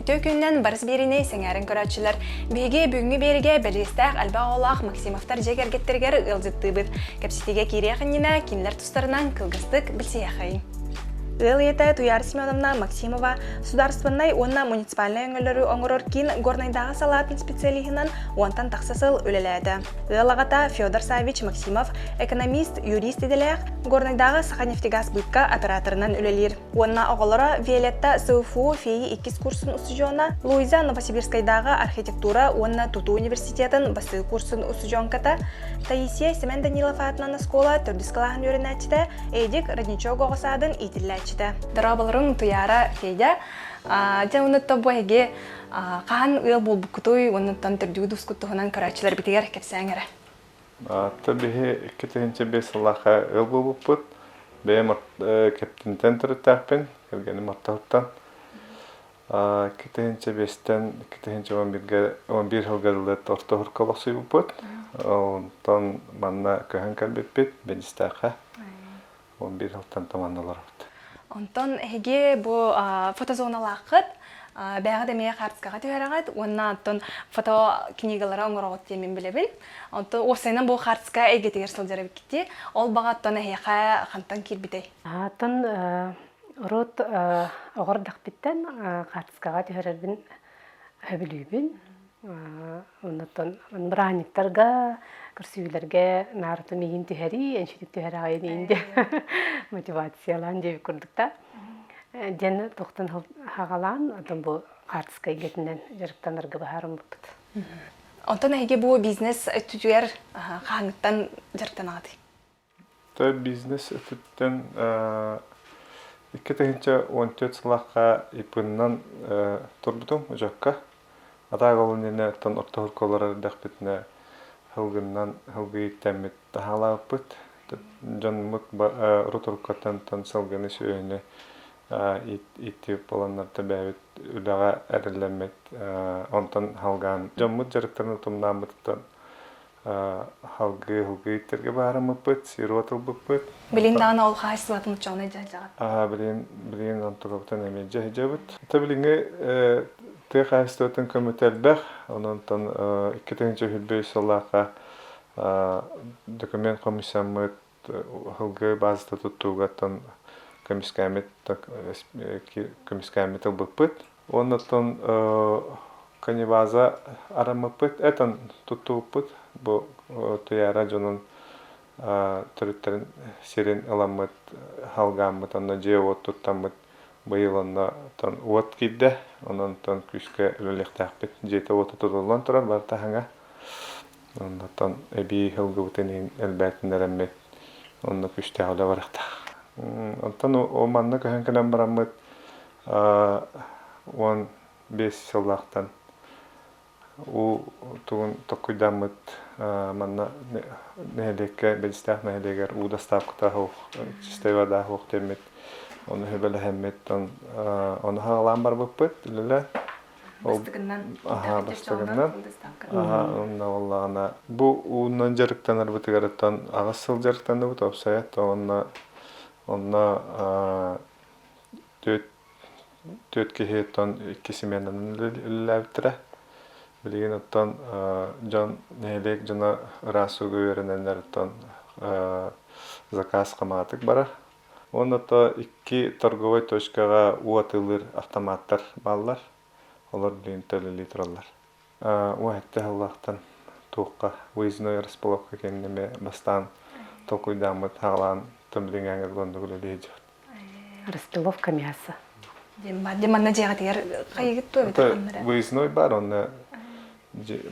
Үтүө күнүнэн барыс биэриини сэҥээрэн көрөөччүлэр. Биһиги бүгүҥҥү биэригэ бэлиэстээх элбэх оҕолоох Максимовтар дьиэ кэргэттэригэр ыалдьыттыыбыт. Кэпсэтиигэ киириэх иннинэ кинилэр тустарынан кылгастык билсиэхэйиҥ. Ыал ийэтэ Туйаара Семеновна Максимова судаарыстыбаннай уонна муниципальнай өҥөлөрү оҥорор киин Горнайдааҕы салаатын специалиһынан уонтан тахса сыл үлэлээтэ. Ыал аҕата Федор Саввич Максимов экономист, юрист идэлээх, Горнайдааҕы Саханефтегазбытка операторынан үлэлиир. Уонна оҕолоро Виолетта СВФУ ФИИ иккис курсун устудьуона, Луиза Новосибирскайдааҕы архитектура уонна тутуу университетын бастакы курсун устудьуонката, Таисия Семен Данилов аатынан оскуола төрдүс кылааһын үөрэнээччитэ, Эдик Родничок оҕо саадын иитиллээччитэ. Дорооболоруҥ, Туйаара, Федя. Дьэ, онуттан бу эһиги хаһан ыал буолбуккутуй, онуттан төрдүгүт ускут туһунан көрөөччүлэрбитигэр кэпсээҥ эрэ. Ата биһи 2005 сыллаахха ыал буолбуппут. Бэйэм Кэптинтэн төрүттээхпин, кэргэним Ортоһуттан. 2005-тэн 2011-гэ 11 сылга дылы Орто Уһурка олохсуйбуппут. Онтон манна көһөн кэлбиппит Бэдистээххэ. 11 сылтан таманна олоробут. Онтон эһиги бу фотозоналааххыт, бэйэҕит эмиэ хаартыскаҕа түһэрэҕит уонна оттон фото книгалара оҥороҕут диэн мин билэбин. Онтон уопсайынан бу хаартыска эйгэтигэр сылдьар эбиккит Ол баҕа оттон эһиэхэ хантан киирбитэй? Оттон урут оҕо эрдэхпиттэн хаартыскаҕа түһэрэрбин сөбүлүүбүн. Оннуттан бырааһынньыктарга, көрсүһүүлэргэ наарытым миигин түһэрии, энчитик түһэрэҕин иин диэн мотивациялаан диэбит курдук да. Диэн туохтан хаҕалаан, оттон бу хаартыска эйгэтинэн дьарыктанарга быһаарыммыппыт. Онтон эһиги бу бизнес өттүтүгэр хаһааҥҥыттан дьарыктанаҕытый? Тэ бизнес өттүттэн 2014 сыллаахха ИП-нан турбутум учуокка. Атаак ол иннинэ оттон орто олорор эрдэхпитинэ сылгыннан сылгы ииттэммит таһаалаабыппыт. Дьонмут урут уруккаттан сылгыны сүөһүнү ииттибит буоланнар бэйэбит үлэҕэ эрэллэммит онтон халгаан дьоммут дьарыктарын утумнааммытыттан Халгыы-халгыы иттэргэ баарыммыппыт, сируот ылбыппыт. Билин даҕаны ол хаһаайыстыбатын учуонай дьаһдьаҕыт. Аа, билин, билин онтукабытын эмиэ дьаһдьабыт. Та билиҥҥи тыа хаһаайыстыбатын көмөтө элбэх. Онон 2025 сыллаахха документ хомуйсаммыт, сылгы базата туттуугаттан көмүскээммит көмүскээммит ылбыппыт. Уонна оттон коневаза араммыппыт, этан туттубуппут. Бу Туйаара дьонун төрүттэрин сирин ыламмыт, халгааммыт, онно дьиэ-уот туттаммыт. Быйыл онно уот киирдэ, онон күүскэ үлэлиэхтээхпит. Дьиэтэ уота тутуллан турар барыта хаҥа. Оннуттан эбии сылгыбытын иһин элбээтиннэрэммит онно күүстээх үлэ барыахтаах. Онтон ол манна көһөн кэлэн бараммыт 15 сыллаахтан уу тугун токкуйдааммыт манна нэһилиэккэ Бэлистээх нэһилиэгэр уу доставката суох, чистай вода суох диэммит ону сүбэлэһэммит ону хаалаан барбыппыт үлэлээн Бастыгынан. Аха, бастыгынан. Аха, онно буоллаҕына бу уунан дьарыктанарбытыгар аҕыс сыл дьарыктанныбыт уопсайа онно онно түөрт түөрт киһи оттон икки сменанан үлэлээбиттэрэ. Билигин оттон дьон нэһилиэк дьоно ыраас ууга үөрэнэннэр оттон заказ хамаҕатык барар. Уонна то икки торговай точкаҕа уу атыылыыр автоматтар бааллар. Олор билигин төлөлүү тураллар. Уоһэттэ сыллаахтан туохха выездной расположка кэннэ бастаан толкуйдааммыт хаалаан томилиҥээҥэр оннук үлэлии сылдьабыт. Распиловка мяса. Диэн бар. Дьэ манна дьиэҕитигэр хайыгыт туо эбэтэр ханна эрэ? Выездной бар онно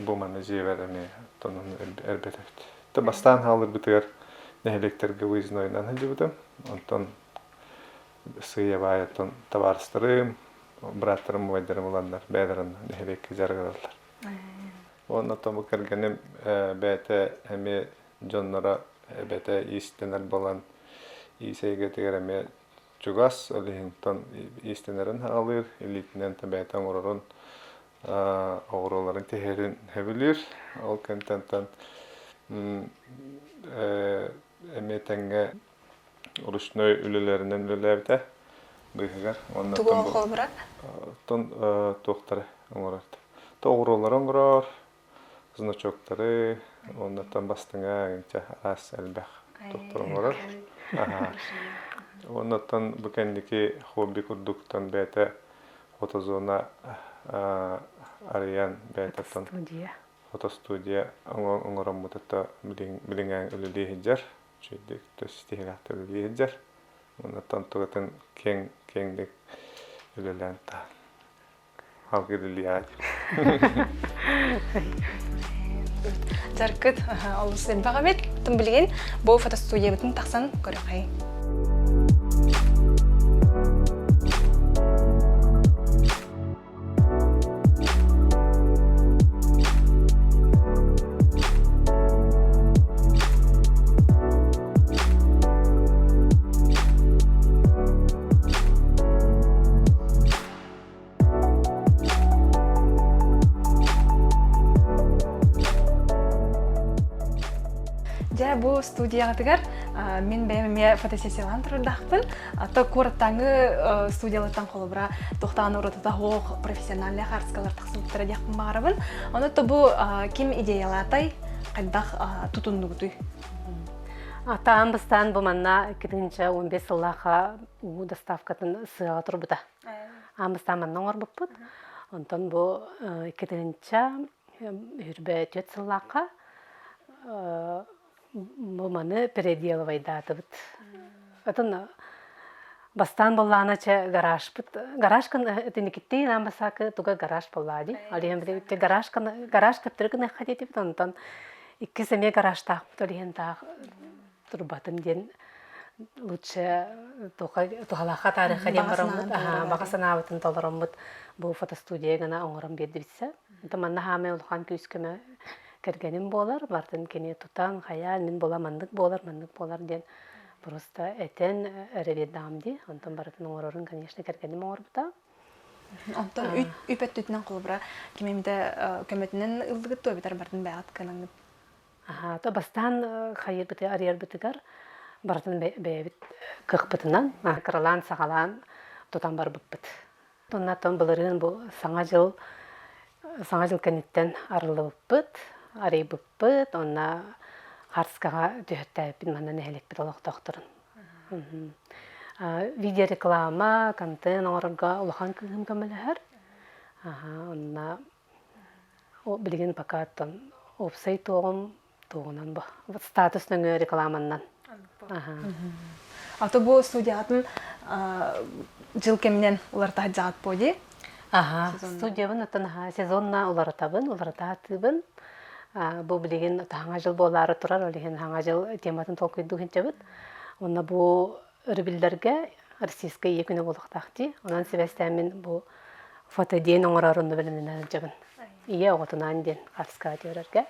бу манна дьиэбэр эмиэ тонун эрбэтэбит. Та бастаан хаалырбытыгар нэһилиэктэргэ выезднойунан сылдьыбытым. Онтон сыыйа-баайа оттон табаарыстарым, бырааттарым, убайдарым ыланнар бэйэлэрин нэһилиэккэ дьарыгыраллар. Уонна тому кэргэним бэйэтэ эмиэ дьонноро эбэтэ иистэнэр буолан иис эйгэтигэр эмиэ чугас, ол иһинтэн иистэнэрин аҕалыыр, илиитинэн бэйэтэ оҥорорун, оҕуруоларын тиһэрин сөбүлүүр. Ол кэнтэнтэн эмиэ тэҥҥэ ручной үлэлэринэн үлэлээбитэ быыһыгар. Уонна Тугу холобура? Оттон туохтары оҥорор? Оҕуруолары оҥорор, значоктары, уоннаттан бастыҥа инчэ араас элбэх туохтары оҥорор. Уоннаттан бу кэнники хобби курдуктан бэйэтэ фотозона арыйан бэйэтэ фотостудия оҥороммутата билиҥҥээҥ үлэлии сылдьар. Үчүгэйдик ситиһиилээхтик үлэлии сылдьар. Уоннаттан тугатын киэҥ киэҥник үлэлээн таһан. Дьарыккыт олус элбэх эбит. Тым билигин бу фотостудиябытын тахсан көрөхэй. Дьэ, бу студияҕытыгар мин бэйэм эмиэ фотосессиялаан турардаахпын. Ата куораттааҥы студиялартан холобура тохтаан уратыта суох профессиональный хаарыскалар тахсыбыттара диэхпин баҕарабын. Ону то бу ким идеялаатай, хайдах тутуннугутуй? Атаан бастаан бу манна 2015 сыллаахха уу доставкатын сыаҕа турбута. Аан бастаан манна оҥорбуппут. Онтон бу 2 үрбэ сыллаахха бу маны переделывайдаатыбыт. Атын бастаан боллаана чэ гаражпыт гараж тиникиттии наан басаакы туга гараж боллаа дии. Алиһэн били гараж гараж көптөрү гыныахха диэтибит онтон иккис эмиэ гаражтаахпыт олиһэн таах турбатын диэн лучше туһалаахха таарыха диэн бараммыт баҕа санаабытын толороммут бу фотостудия гына оҥорон биэрдибитсэ. Это манна хаамай улахан күүс-көмө кэргэним буолар, бартын кини тутан, хайаан, мин була маннык буолар, маннык буолар диэн просто этэн эрэ биэрдэҕим дии. Онтон барытын оҥорорун, конечно, кэргэним оҥорбута. Онтон үп өттүтүнэн холобура ким эмитэ көмөтүнэн ыллыгыт дуо эбэтэр бартын бэйэҕит кыанаҥҥыт? Аһаа, то бастаан хайыырбыты арыйарбытыгар барытын бэйэбит кыахпытынан кыралаан саҕалаан тутан барбыппыт. Оннаттан былырыын бу Саҥа дьыл Саҥа дьыл кэнниттэн арыллыбыппыт, арыйбыппыт, онно Харскаҕа түһэртээбиппит манна нэһилиэкпит олохтоохторун. Видеореклама, контент оҥорорго улахан кыыһым көмөлөһөр. Онно билигин пока оттон уопсай туоҕум туоҕунан бу статус нөҥүө рекламаннан. А то бу студиятын жыл кэминэн уларыта сылдьаҕыт буо дии? Аха, студиябын оттон аха сезонна уларытабын, уларытаатыыбын. Бу билигин хаҥа жыл буолаары турар, ол иһин хаҥа жыл тематын толкуйдуу сылдьабыт. Уонна бу өрөбүллэргэ Российскай ийэ күнэ буолуохтаах дии. Онон сибээстээн бу фотодиэн оҥорорун бэлэмнэнэ сылдьабын. Ийэ оҕотунаан диэн хаска түөрэргэ.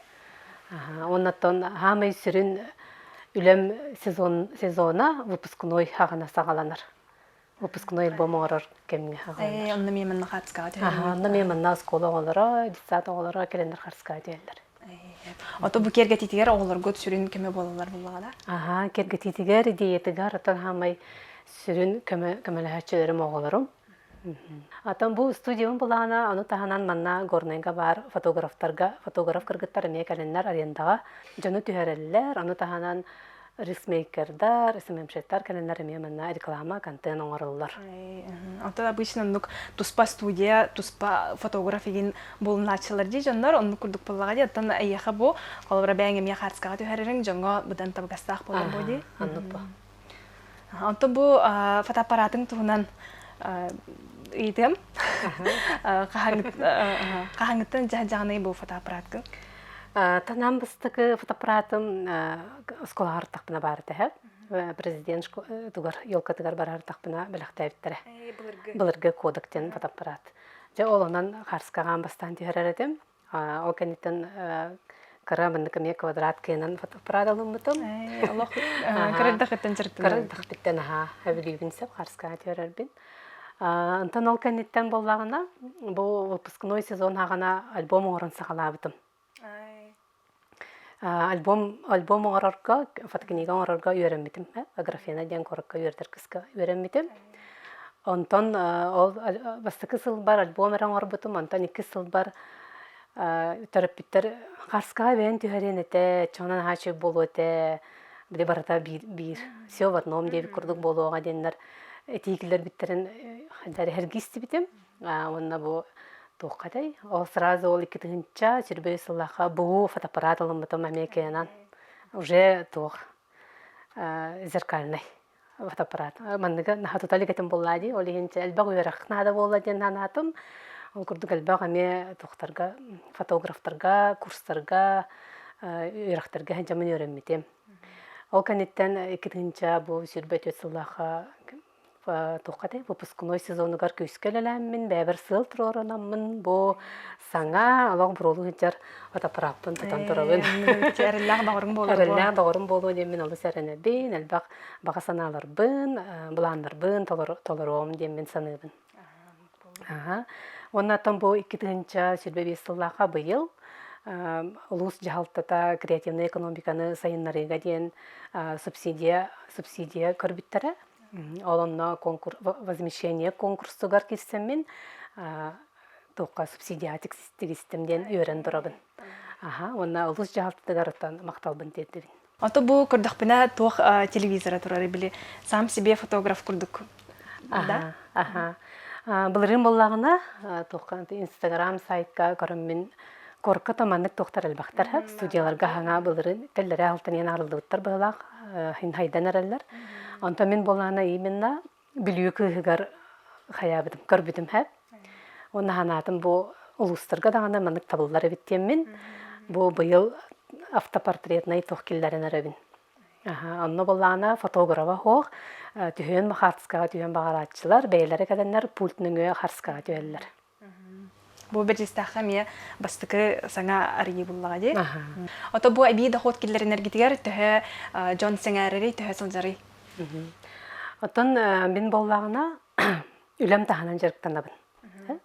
Оннаттан хаамай сүрүн үлэм сезон сезона выпускной хаҕана саҕаланар. Выпускной альбом оҥорор кэмҥэ хаҕаланар. Онно мен манна харскаҕа түһэллэр. Онно мен манна оскуола оҕолоро, детсад оҕолоро кэлэннэр харскаҕа түһэллэр. Ото бу киэргэтиитигэр оҕолоргут сүрүн көмө буолаллар буоллаҕа да? Аха, киэргэтиитигэр, идеятыгар отон хаамай сүрүн көмө көмөлөһөөччүлэрим оҕолорум. Атын бу студиям былаана ону таһынан манна Горнайга баар фотографтарга фотограф кыргыттар эмиэ кэлэннэр арендаҕа дьону түһэрэллэр, ону таһынан рисмейкердар, СММщиктар кэлэннэр эмиэ манна реклама, контент оҥороллор. Оттон обычно оннук туспа студия, туспа фотограф игин булунааччылар дии дьоннор оннук курдук буоллаҕа дии. Оттон эйиэхэ бу холобура бэйэҥ эмиэ хаартыскаҕа түһэрэриҥ дьоҥҥо быдан табыгастаах буолар буо дии. Оннук бу. Онтон бу фотоаппаратыҥ туһунан ыйытыам. Хаһаҥыттан дьаһаный бу фотоаппараткын? Танам бастакы фотоаппаратым оскуолаҕа артахпына баар этэ. Президент тугар елкатыгар барар тахпына Ол кэнниттэн кыра маннык эмиэ квадрат кыынан фотоаппарат ылыммытым. Олох кырырдахыттан чыртын. Кырырдахпыттан аһаа өбүлүүбүн сөп харскаа түөрэрбин. Онтон ол кэнниттэн буоллаҕына бу выпускной сезон хаҕана альбом оҥорон саҕалаабытым. Альбом альбом оҥорорго, фотокнига оҥорорго үөрэммитим. Аграфена диэн куоракка үөрдэр кыска үөрэммитим. Онтон ол бастакы сылбар альбом эрэ оҥорбутум, онтон иккис сылбар төрөппүттэр харскаҕа бэйэн түһэриэн этэ, чонон аһааччы буолуо этэ, били барыта биир биир все в одном диэбит курдук буолуоҕа диэннэр этии киллэрбиттэрин хайдары истибитим. Уонна бу туохха этэй? Ол сразу ол 2000 сүрбэй сыллаахха бу фотоаппарат ылыммытым Американан уже туох зеркальный фотоаппарат. Манныгы наһаа тута илик этим буоллаа дии. Ол иһин элбэх үөрэх наада буолла диэн санаатым. Ол курдук элбэх эмиэ туохтарга фотографтарга, курстарга, үөрэхтэргэ сылдьаммын үөрэммитим. Ол кэнниттэн 2000 бу 24 сыллаахха туохха этэй выпускной сезонугар күүскэ үлэлээммин бэйэбэр сыал туруорунаммын бу саҥа олох буруолуу сылдьар фотоаппарааппын тутан турабын. Эрэллээх доҕорум буолар Эрэллээх доҕорум буолуо диэммин олус эрэнэбин, элбэх баҕа санааларбын, былааннарбын толоруом диэммин саныыбын. Аха. Уонна оттон бу 2025 сыллаахха быйыл улуус дьаһалтата креативнай экономиканы сайыннарыыга диэн субсидия субсидия көрбүттэрэ. Ол онно конкур возмещение конкурсугар киирсэммин туохха субсидия тигистим диэн үөрэн турабын. Аха, уонна улуус дьаһалтатыгар оттон махталбын тиэрдэбин. Ото бу көрдөхпүнэ туох телевизора турар били сам себе фотограф курдук. Да? Аха. Былырыын буоллаҕына туохха Инстаграм сайтка көрөммүн корка то маннык туохтар элбэхтэр студияларга хаҥа былырыын теллэрэ алтаниан арыллыбыттар быһылаах хайдан эрэллэр. Онтон мин буоллаҕына именно Бүлүү кыыһыгар хайаабытым көрбүтүм хэп. Уонна санаатым бу улуустарга даҕаны маннык табыллар эбит диэммин бу быйыл автопортретнай туох киллэрэн эрэбин. Онно буоллаҕына фотографа суох түһүөн хаартыскаҕа түһүөн баҕарааччылар бэйэлэрэ кэлэннэр пульт нөҥүө харскаҕа түһэллэр. Бу бэрдьиэстэххэ эмиэ бастакы саҥа арыйыы буллаҕа дии. Ото бу эбии дохуот киллэринэргитигэр төһө дьон сэҥээрэрий, төһө сылдьарый? Оттон мин буоллаҕына үлэм таһынан дьарыктанабын.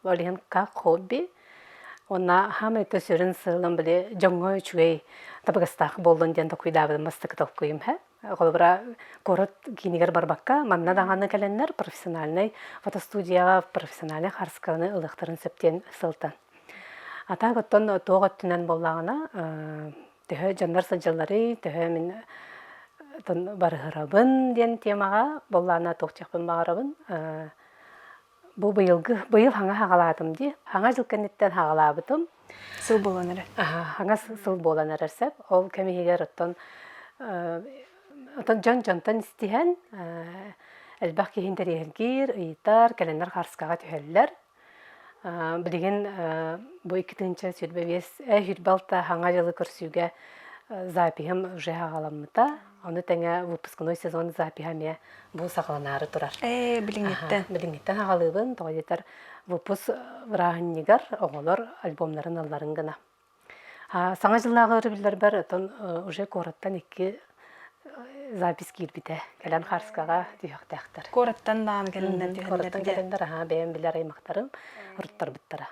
Ол иһин как хобби уонна хаамай сүрүн сыалым били дьоҥҥо үчүгэй табыгастаах буоллун диэн толкуйдаабытым бастакы толкуйум һэ. Холобура, куорат киинигэр барбакка, манна даҕаны кэлэннэр профессиональнай фотостудияҕа профессиональнай харысканы ылыахтарын сөп диэн сылтан. А так оттон туох өттүнэн буоллаҕына, төһө дьоннор сылдьалларый, төһө мин барыһырабын диэн темаҕа буоллаҕына туох диэхпин баҕарабын. Бу быйылгы быйыл хаҥа хаҕалаатым дии. Хаҥа дьыл кэнниттэн хаҕалаабытым. Сыл буолан эрэр. Хаҥа сыл буолан эрэр сөп. Ол кэм иһигэр оттон оттон дьон дьонтон истиһэн элбэх киһи интэриэһиргиир, ыйытар, кэлэннэр харскаҕа түһэллэр. Билигин бу 2025 26 хаҥа дьылы көрсүүгэ запиһым уже хаҕаламмыта. Ону тэҥэ выпускной сезон запиһа эмиэ бу саҕаланаары турар. Ээ, билиҥҥиттэн. Билиҥҥиттэн аҕалыыбын, тоҕо диэтэр выпуск бырааһынньыгар оҕолор альбомнарын ылларын гына. Саҥа дьыллааҕы өрөбүллэрбэр оттон уже куораттан икки запись киирбитэ. Кэлэн Харскаҕа түһүөхтээхтэр. Куораттан даҕаны кэлэннэр түһэллэр. Куораттан кэлэннэр, аһаа, бэйэм билэр аймахтарым ыруттарбыттара.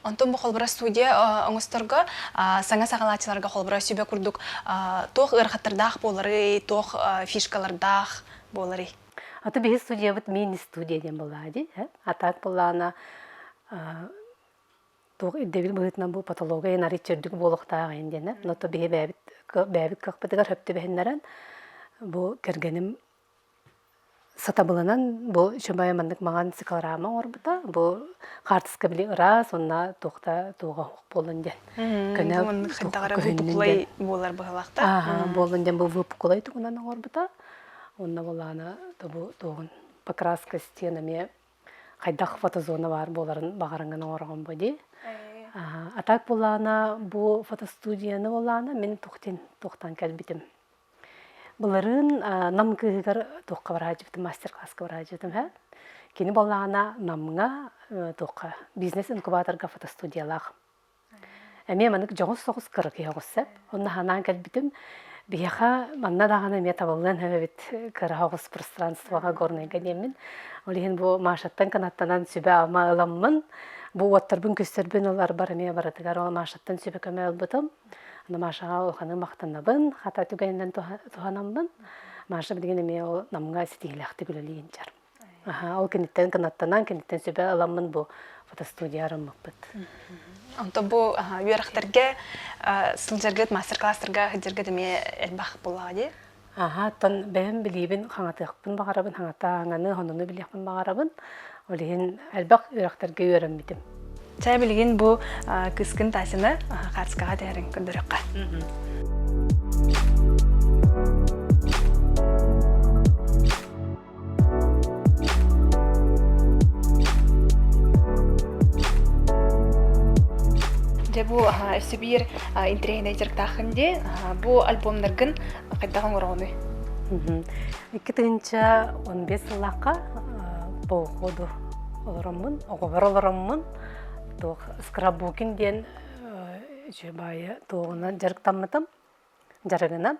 Онтон бу холбура студия оҥосторго саҥа саҕалааччыларга холбура сүбэ курдук туох ыарахаттардаах буоларый, туох фишкалардаах буоларый? Аты биһи студиябыт мини-студия диэн буоллаҕа дии. А так буоллаҕына туох ирдэбил быһыытынан бу патология арыйча үрдүк буолуохтаах иһин диэн. Но то биһи бэйэбит бэйэбит кыахпытыгар сөп түбэһиннэрэн бу кэргэним Сатабылынан бу Чумай маннык маҥан циклорама оҥорбута. Бу хаартыска били ыраас уонна туохта туоҕа суох буоллун диэн. Көнө маннык хайдах эрэ выпуклай буолар быһылаахта. Ааха буоллун диэн бу выпуклай тугунан оҥорбута. Онно булаана бу туоҕун покраска стен эмиэ хайдах фотозона баар буоларын баҕарыҥын оҥороҕун бу дии. А так булаана бу фотостудияны булаана мин тухтин тухтан кэлбитим. Былырыын Нам кыыһыгар туохха бараадьыбытым, мастер-класска бараадьыбытым һэ. Кини буоллаҕына Намҥа туохха бизнес-инкубаторга фотостудиялаах. Эмиэ маннык дьоҕус соҕус кыракый оҕус сөп. Онно ханаан кэлбитим. Биһиэхэ манна даҕаны эмиэ табыллыан эбит кыра оҕус пространствоҕа Горнайга диэммин. Ол иһин бу Машаттан кынаттанан сүбэ-ама ыламмын, бу уоттарбын күстэрбин ыларбар эмиэ барытыгар ол Машаттан сүбэ көмө ылбытым. Аны Машаҕа улаханнык махтанабын, хата түгэнинэн туһанаммын. Маша билигин эмиэ ол Намҥа ситиһиилээхтик үлэлии сылдьар. Аха, ол киниттэн кынаттанан, киниттэн сүбэ ыламмын бу фотостудия арыммыппыт. Онтон бу үөрэхтэргэ сылдьаргыт, мастер-класстарга сылдьаргыт эмиэ элбэх буоллаҕа дии? Аха, оттон бэйэм билиибин хаҥатыахпын баҕарабын, хаҥата аҥаны, хонону билиэхпин баҕарабын. Ол иһин элбэх үөрэхтэргэ үөрэммитим. Чэ, билигин бу кыскын Тасины хаацкаҕа түһэрин көрдөрүөххэ. Дьэ бу өссө биир интэриэһинэй дьарыктааххын дии. Бу альбомнаргын хайдах оҥороҕунуй? 2015 сыллаахха по уходу олороммун, оҕобор олороммун, туох скраббукинг диэн үчүгэй баайы туоҕунан дьарыктаммытым, дьарыгынан.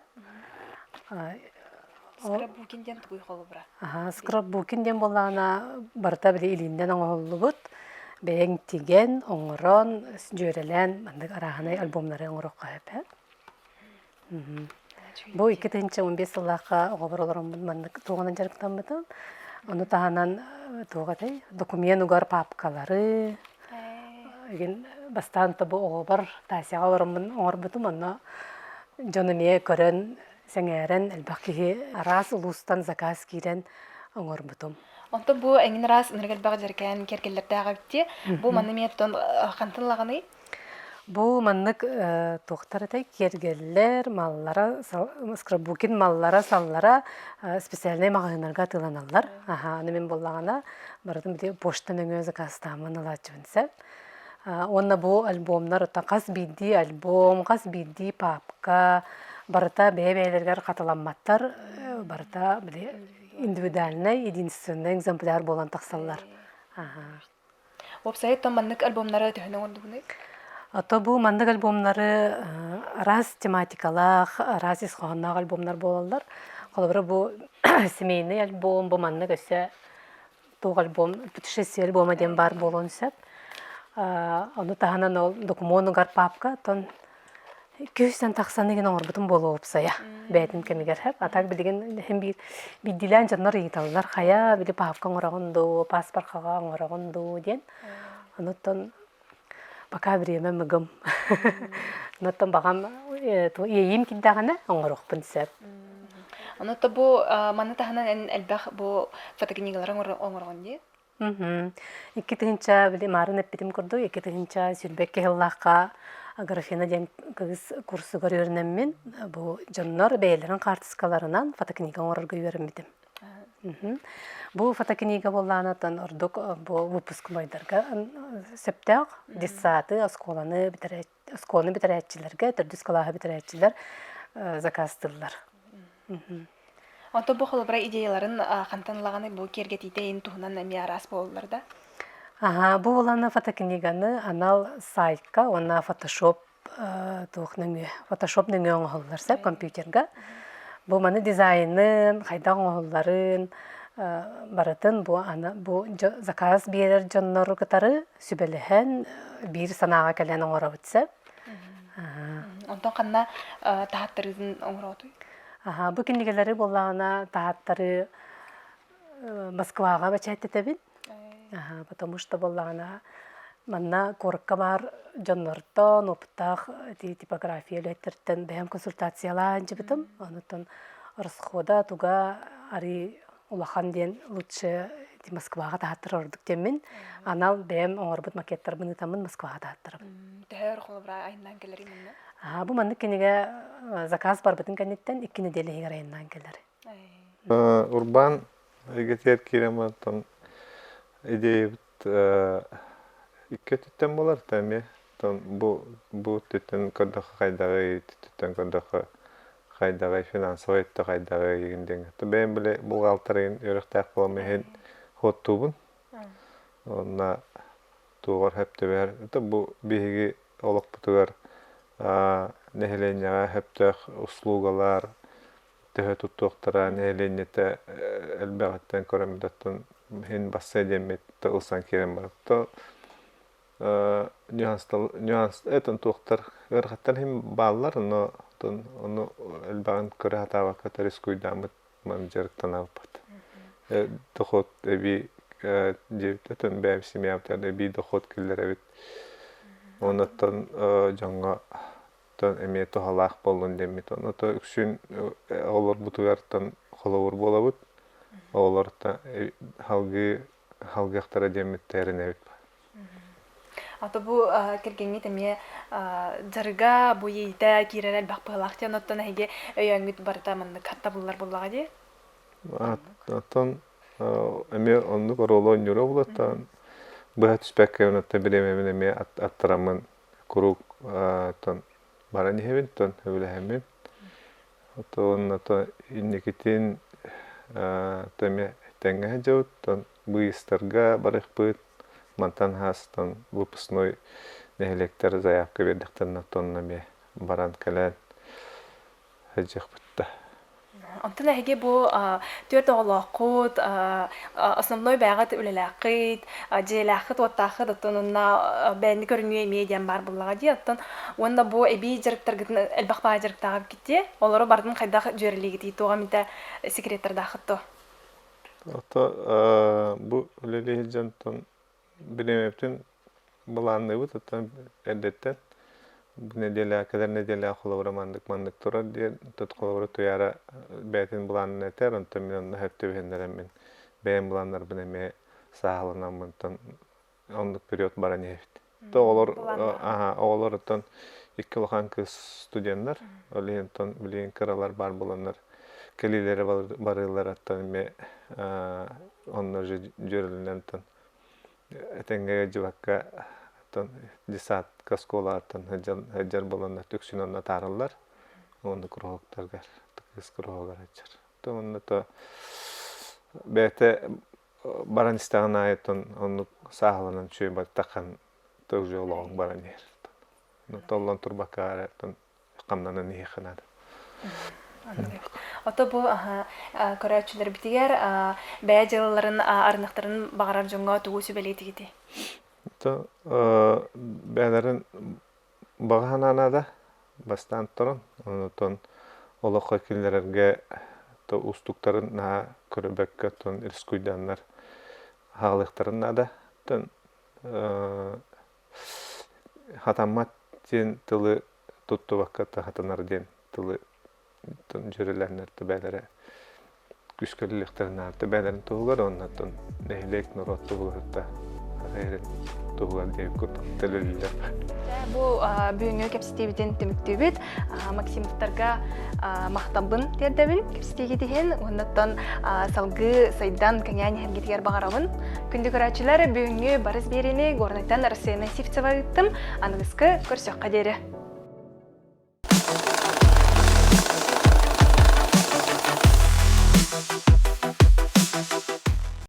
Скраббукинг диэн тугуй холобура? Скраббукинг диэн буоллаҕына барыта били илииннэн оҥоһуллубут, бэйэҥ тигэн, оҥорон, дьүөрэлээн маннык арааһынай альбомнары оҥоруохха сөп. Бу 2015 сыллаахха оҕобор олороммун маннык туоҕунан дьарыктаммытым. Ону таһынан туох этэй документ угар паапкалары игин бастаан то бу оҕобор Тасяҕа олороммун оҥорбутум онно дьон эмиэ көрөн сэҥээрэн элбэх киһи араас улуустан заказ киирэн оҥорбутум. Онтон бу эҥин араас ынырык элбэх дьэркээн киэргэллэрдээх эбит Бу манна эмиэ оттон хантан ылаҕыный? Бу маннык туохтар этэй киэргэллэр, маллара, скраббукин маллара-саллара специальнай маҕаһыыннарга атыыланаллар. Аһаа, аны мин буоллаҕына барытын били почта нөҥүө заказтааммын ылааччыбын сөп. Уонна бу альбомнар оттон хас биирдии альбом, хас биирдии папка барыта бэйэ-бэйэлэригэр хатыламматтар, барыта били индивидуальнай, единственный экземпляр буолан тахсаллар. Аһаа. Уопсайа оттон маннык альбомнары төһөнү оҥордугунуй? Ото бу маннык альбомнары араас тематикалаах, араас ис хоһоонноох альбомнар буолаллар. Холобура бу семейный альбом, бу маннык өссө туох альбом, путешествие альбома диэн баар буолуон сөп. Ону таһынан ол докумуонугар папка, оттон Күүстэн тахсан игин оҥорбутум буолуо уопсайа бэйэтин кэмигэр сөп. А так билигин иһин биир биирдиилээн дьоннор ыйыталлар хайа били паапка оҥороҕун дуу, паспоркаҕа оҥороҕун дуу диэн. Онуттан пока время мыгым. Онуттан баҕам иэйиим киирдэҕинэ оҥоруохпун сөп. Онуттан бу маны таһынан эн элбэх бу фотокнигалары оҥороҕун дии? 2000 били маарын эппитим курдук 2022 сыллаахха Аграфена диэн кыыс курсугар үөрэнэммин бу дьоннор бэйэлэрин хаартыскаларынан фотокнига оҥорорго үөрэммитим. Бу фотокнига буоллаанаттан ордук бу выпускнойдарга сөптөөх детсады, оскуоланы оскуоланы бүтэрээччилэргэ, төрдүс кылааһы бүтэрээччилэр заказтыыллар. Онтон бу холобура идеяларын хантан ылаҕыный бу киэргэтиитэ иһин туһунан эмиэ араас буолаллар да? Аха, бу уланы фотокниганы анал сайтка уонна фотошоп туох нөҥүө, фотошоп нөҥүө оҥоһуллар сөп компьютерга. Бу маны дизайнын, хайдах оҥоһулларын барытын бу аны бу заказ биэрэр дьоннору кытары сүбэлэһэн биир санааҕа кэлэн оҥоробут сөп. Онтон ханна таһаттарыытын оҥороотуй? Аха, бу кинигэлэри буоллаҕына таһаттары Москваҕа бэчээттэтэбин. Аха, потому что буоллаҕына манна куоракка баар дьоннортон, опыттаах типография үлэһиттэртэн бэйэм консультациялаан дьыбытым. Онуттан расхода туга арый улахан диэн лучше Москваҕа таһаттарар ордук диэммин анал бэйэм оҥорбут макеттарбын ыытаммын Москваҕа таһаттарабын. Төһө өр холобура айаннаан кэлэрий манна? Бу маннык кинигэ заказ барбытын кэнниттэн 2 нэдиэлэ иһигэр айаннаан кэлэр. Урбаан эйгэтигэр киирэн баран идеябыт икки өттүттэн буолар эмиэ бу бу өттүттэн көрдөххө хайдаҕый өттүттэн көрдөххө хайдаҕый финансовай өттө хайдаҕый игин диэҥҥэ бэйэм били бухгалтерын үөрэхтээх буолан иһин хуоттуубун уонна туоҕар сөп түбэһэр бу биһиги олохпутугар. Нэһилиэнньэҕэ сөптөөх услугалар төһө туттуохтара нэһилиэнньэтэ элбэҕиттэн көрөн оттон иһин бассай диэммит ылсан киирэн барбыт. Нюанс этон туохтар ыарахаттар иһин бааллар, но ону элбэҕин көрө сатаабакка рискуйдааммыт маны дьарыктанабыт. Доход эбии дьиэбит бэйэм семьябытыгар эбии доход киллэрэбит. Онуттан дьоҥҥо эмиэ туһалаах буоллун диэммит. Ону то үксүн оҕолорбутугартан холобур буолабыт. Оҕолортон халгыы халгыахтара диэммит эрэнэбит. Ато бу кэргэҥҥит эмиэ дьарыга бу иитэ киирэр элбэх быһалаах диэн оттон эһиги өйөөҥҥүт барыта маннык хаттабыллар буоллаҕа дии. Оттон эмиэ оннук оруолу оонньуура буолуоттан быһа түспэккэ оттон бириэмэбин эмиэ аттараммын куруук оттон баран иһэбин оттон сөбүлэһэммин оттон ото инникитин эмиэ тэҥҥэ сылдьабыт оттон быыстарга барыахпыт мантан хаастан выпускной нэһилиэктэр заявка биэрдэхтэринэ оттон эмиэ баран кэлэн сылдьыахпыт да. Онтон эһиги бу түөрт оҕолооххут, основной бэйэҕит үлэлээххит, дьиэлээххит, уоттааххыт, оттон онно бэйэни көрүнүү эмиэ диэн баар буоллаҕа дии. Оттон уонна бу эбии дьарыктаргытын элбэх баҕа дьарыктаах эбиккит дии. Олору барытын хайдах дьүөрэлиигитий, туох эмитэ секреттардааххыт дуо? Ото бу үлэлии сылдьан бириэмэбитин былаанныыбыт, оттон эрдэттэн бу нэдиэлэ кэлэр нэдиэлэ холобура маннык маннык турар диэн тут холобура Туйаара бэйэтин былаанын этэр, онтон мин онно сөп түбэһиннэрэммин бэйэм былааннарбын эмиэ сааһыланаммын оннук период баран иһэбит. То оҕолор оҕолор оттон икки улахан кыыс студеннар, ол иһин оттон билигин кыралар баар буоланнар кэлиилэрэ барыыларыттан эмиэ онно уже дьүөрэлэнэн этэҥҥэ дьыбакка оттон детсадка оскуолаҕыттан сылдьар буоланнар үксүн онно атаараллар уонна куруһуоктаргар кыыс куруһуогар сылдьар онно то бэйэтэ баран истэҕин аайы оттон оннук сааһыланан үчүгэй баттаххын то уже олоҕуҥ баран иһэр толлон турбакка эрэ хамнанан иһиэххэ наада. Ото бу көрөөччүлэрбитигэр бэйэ дьыалаларын арыныахтарын баҕарар дьоҥҥо тугу сүбэлиэтигитий? То бэйэлэрин баҕа санаа наада бастаан туран, онтон олоххо киллэрэргэ то уустуктарын наһаа көрбөккө оттон рискуйданнар хаалыахтарын наада. Оттон хатаммат диэн тылы туттубакка хатанар диэн тылы дьүөрэлээннэр бэйэлэрэ күүскэ үлэлиэхтэрин наада бэйэлэрин туһугар уонна оттон нэһилиэк норуот туһугар эрин туһугар диэбит курдук төлөлүүллэр. Бу бүгүҥҥү кэпсэтиибитин түмүктүүбүт. Максимовтарга махталбын тиэрдэбин кэпсэтиигит иһин уоннаттан салгыы сайдан кэҥээн иһэргитигэр баҕарабын. Күндү көрөөччүлэр, бүгүҥҥү Барыс биэриини Горнайтан Арсена Сивцева ыыттым. Аныгыскы көрсөххө диэри.